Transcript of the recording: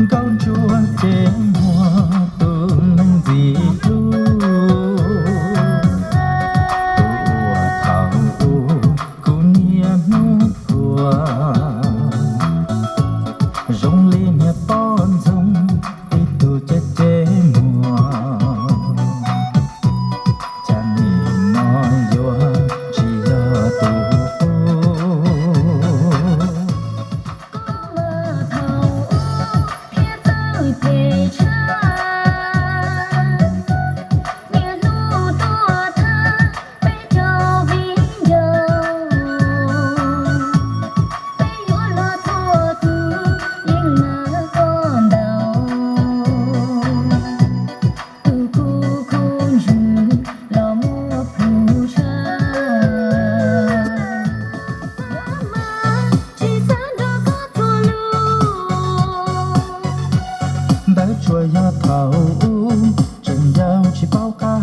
Nkauj ntsuab ces muag tus neeg ntxim hlub, tus uas thaum ub kuv niaj hnub thuam, zoo li niag poj ntxoog ib tug ceb ceb muag. Cas nim no yuav tsis yog tus qub. Koj mas thaum ub thiaj txawj phem tshaj, niaj hnub tuaj thab peb cov viv ncaus. Peb yuav los txhua tus yeej mas koj ntaus, tus kuj khuv ntsws los muaj plhus tshaj. Yuav mas tsis xav nrog koj txuag lus, ntawd tsuas yog thaum ub tseem yau tsis paub qab